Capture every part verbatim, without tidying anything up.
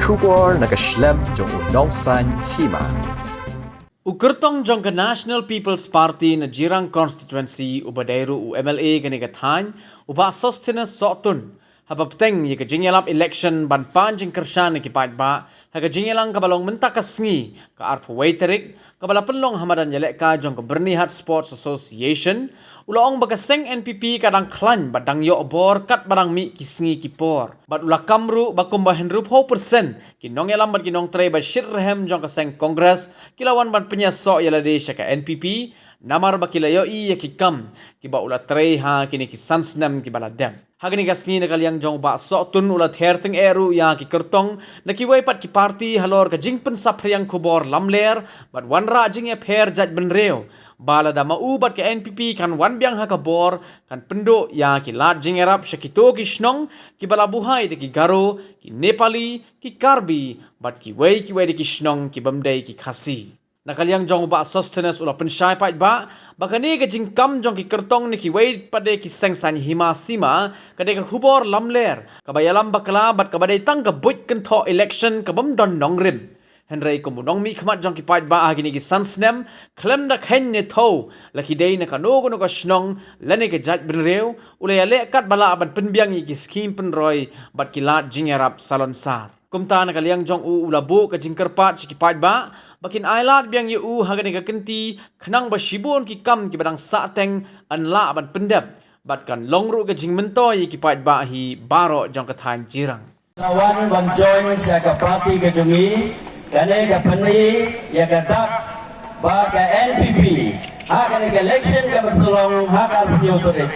Khubor na ka shlem jong u nongsaiñ hima. U kyrtong jong ka National People's Party na Jirang Constituency uba dei ruh u M L A kane ka thaiñ, u Bah Sosthenes Sohtun, haba bteng ïa ka jingïalap election ban pan jingkyrshan na ki paidbah ha ka jingïalang kaba long mynta ka sngi, ka arphew wei tarik, kaba la pynlong ha madan ïalehkai jong ka Byrnihat Sports Association, u la ong ba ka seng N P P ka dang khlaiñ bad dang ïoh bor katba dang mih ki sngi ki por. Bad u la kam ruh ba kumba hynriewphew percent ki nongïalam bad ki nongtrei ba shitrhem jong ka seng Congress ki la wan ban pynïasoh ïa lade sha ka N P P, namar ba ki la ïohi ïa ki kam kiba u la trei ha kine ki san snem kiba la dep. Ha kane ka sngi na ka liang jong u Bah Sohtun u la ther tyngeh ruh ïa ki kyrtong na kiwei pat ki parti halor ka jingpynsaphriang khubor lamler bad wanrah jingïapher jaitbynriew, ba lada ma u bad ka N P P kan wan biang ha ka bor, kan pynduh ïa ki lad jingïarap sha kito ki shnong kiba la buhai da ki Garo, ki Nepali, ki Karbi bad kiwei kiwei de ki shnong ki bym dei ki Khasi. Na ka liang jong u Bah Sosthenes u la pynshai paidbah ba kane ka jingkam jong ki kyrtong na kiwei pat de ki seng saiñ hima sima ka dei ka khubor lamler kaba ïalam bakla bad kaba dei tang ka buit kynthoh election ka bym don nongrim. Hynrei kum u nongmihkhmat jong ki paidbah ha kine ki san snem, khlem da kheiñ ne thew la ki dei na kano kano ka shnong lane ka jaitbynriew, u la ïaleh katba lah ban pynbiang ïa ki skhim pynroi bad ki lad jingïarap salonsar. Kumta na ka liang jong u u la buh ka jingkyrpad sha ki paidbah ba kin ailad biang ïa u ha kane ka kynti khnang ba shibun ki kam kiba dang sahteng yn lah ban pyndep bad kan long ruh ka jingmyntoi ïa ki paidbah hi baroh jong ka thaiñ Jirang. La wan ban join sha ka party ka jong ngi, kane ka pyni ïa ka dak ba ka N P P ha kane ka election kaba sa long ha ka arphew tarik.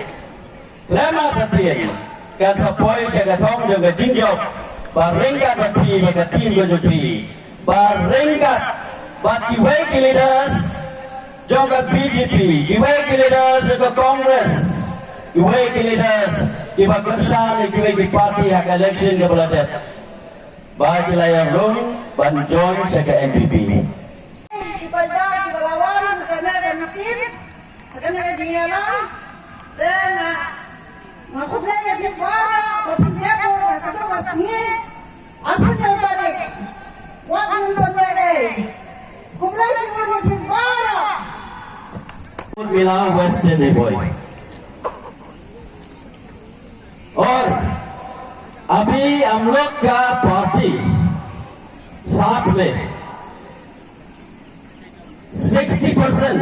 Lema ka tien kan sa poi sha ka thong jong ka jingjop ba ryngkat bad phi, ba ka team ka jong phi, ba ryngkat bad kiwei ki leaders jong ka B J P, kiwei ki leaders jong ka Congress, kiwei ki leaders kiba kyrshan ïa kiwei ki party ha ka election kaba la dep, ba ki la ïarung ban join sha ka N P P. Ki paidbah kiba la wan ha kane ka meeting, ha kane ka jingïalang, te nga, nga khublei ïa phi baroh ba phin ïapoh ha kane ka sngi, ha arphew tarik. Wat nym pynlehei. Khublei shibun ïa phi baroh. मिला वेस्टर्न रिवॉय। और अभी हम लोग का पार्टी साथ में sixty percent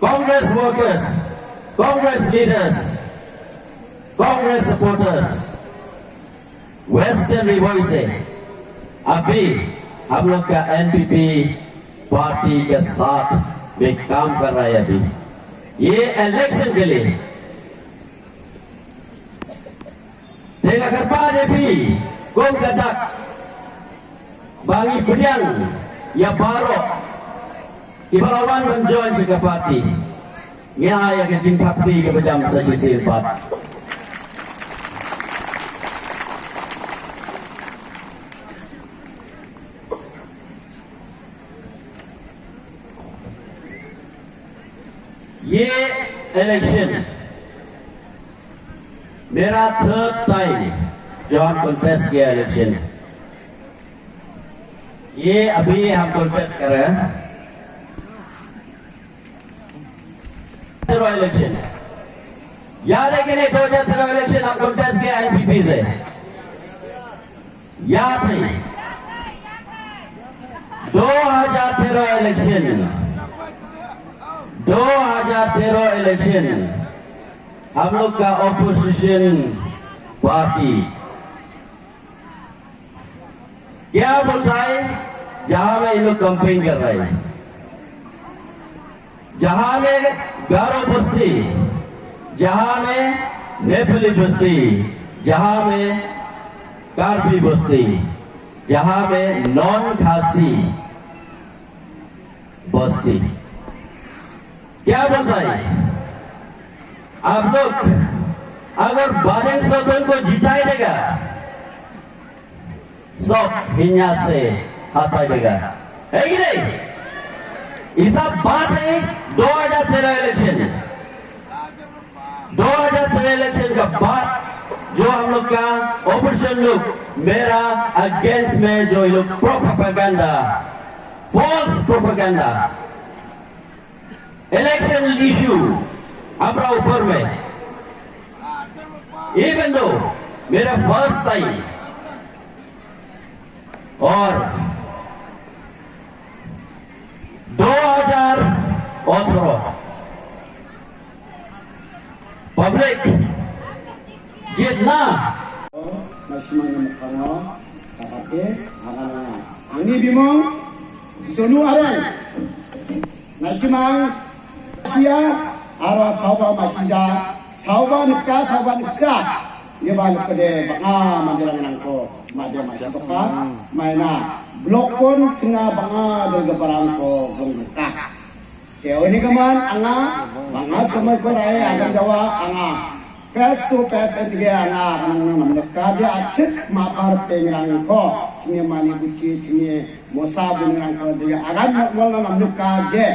Congress वर्कर्स, कांग्रेस लीडर्स, Congress supporters western Ribhoi से अभी हम लोग का एनपीपी पार्टी के साथ में काम कर रहा है। अभी ये इलेक्शन के लिए Te nga kyrpad ïa phi kum ka dak ba ngi pdiang ïa baroh kiba la wan ban join sha ka party. Ngi ai ïa ka jingthap kti kaba jam sa shisien pat. Ye election मेरा third time जो हम कॉन्टेस्ट किया इलेक्शन। ये अभी हम कॉन्टेस्ट कर रहे हैं। तेरह इलेक्शन याद है कि नहीं? दो हज़ार तेरह इलेक्शन हम कॉन्टेस्ट किया एनपीपी से। याद है? दो हज़ार तेरह इलेक्शन, दो हज़ार तेरह इलेक्शन हम लोग का ऑपोजिशन पार्टी क्या बोलता है, जहां में ये लोग कैंपेन कर रहे हैं, जहां में गारो बस्ती, जहां में नेपाली बस्ती, जहां में कार्बी बस्ती, जहां में नॉन खासी बस्ती। क्या बोलता है आप लोग? अगर बारेंग सदन को जिताई देगा, सब हिन्या से हटाई देगा, है कि नहीं? ये सब बात है दो हज़ार तेरह इलेक्शन। दो हज़ार तेरह इलेक्शन का बाद जो हम लोग का ऑपरेशन लोग मेरा अगेंस्ट में जो ये लोग propaganda, false propaganda, election issue अपना ऊपर में, इवन दो मेरा फर्स्ट टाइम और दो हज़ार अठारह पब्लिक जितना Nasimang ni mukhango, kapate, angan angan. Ani bimong, sonu arang. Nasimang, sia, aro sauba masida, sauba neka, sauba neka. Dia ba neka de, banga mandirang nangko, madia masida ka, maina, blok pon, chinga banga, dol barang ko, blong neka. Te oni ka man anga, banga somoi ko rai, anga jawa anga. Face to face and ge anga, nang nang nam ka dia achik ma par pengrang ko. Chini mani guchi, chini mosa bungrang ko dia agan mol na nam ka je.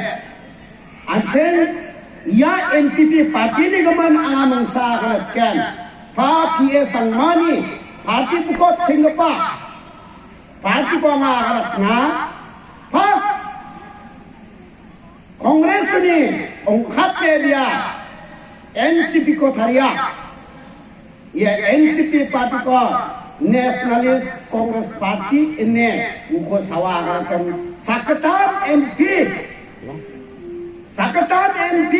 Anchen ya N P P party ni ka man anga mangsa ka ken. Pa P A Sangma ni, party pukot chingpa. Party ko anga ka na, pas Congress ni ong khat te bia N C P ko tharia. Ye N C P party ko Nationalist Congress Party ine uko sawa ka cham sakatam M P. Sakatam M P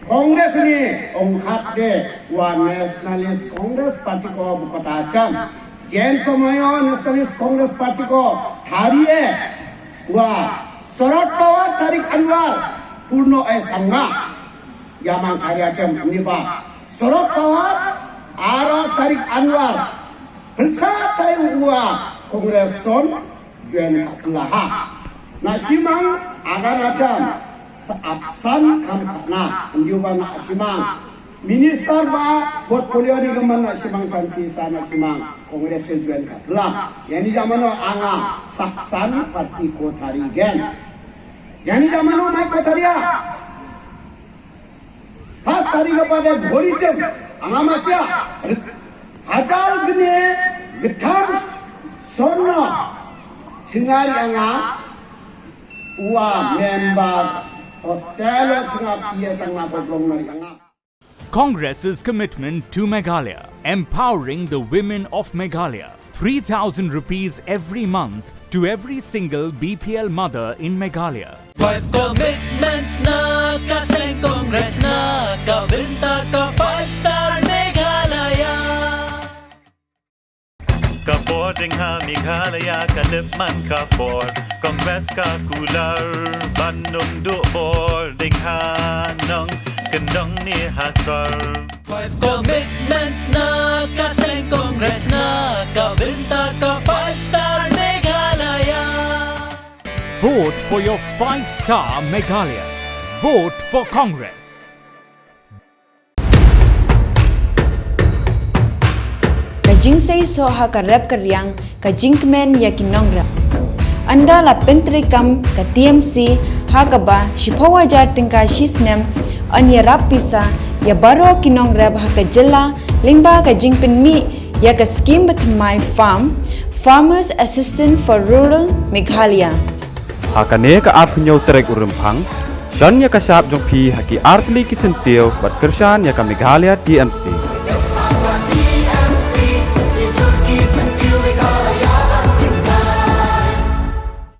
Congress ni ong khat te wa Nationalist Congress Party ko bukata cham. Jen somoyo Nationalist Congress Party ko tharia. Wa Sharad Pawar Tariq Anwar purno e sanga. Yamang tharia chem niba Sharad Pawar ara Tariq Anwar. Pelsa tai uwa Congress son join kapla ha. Nasimang agar acham sa apsan kam kana. Ndiuba nasimang. Minister ba portfolio ni gaman nasimang chanti sa nasimang Congress ke join kapla. Yani jamano anga saksan party ko thari gen. Yani jamano mai ko tharia. Pas tari ka pada ghori chem anga masia. Hajar gene getham sono chingari anga ua members hostel chinga P A Sangma ko blong nari anga. Congress's commitment to Meghalaya, empowering the women of Meghalaya. Three thousand rupees every month to every single B P L mother in Meghalaya. Five commitments na ka seng Congress na ka bynta ka five star Meghalaya. Ka bor ding ha Meghalaya ka lip man ka bor. Congress ka kular ban nung du bor ding ha nong kendong ni ha sor. Five commitments na ka seng Congress na ka bynta ka five star Meghalaya. Vote for your five star Meghalaya. Vote for Congress. Ka jingseisoh ha ka rep ka riang, ka jingkmen ïa ki nongrep. Ynda la pyntreikam ka T M C ha kaba shiphew hajar tyngka shi snem, yn ïarap pisa ïa baroh ki nongrep ha ka jylla lyngba ka jingpynmih ïa ka skim bathymmai farm, Farmers Assistance for Rural Meghalaya. Ha kane ka arphew tarik u Rymphang, shon ïa ka shap jong phi ha ki artylli ki syntiew bad kyrshan ïa ka Meghalaya T M C.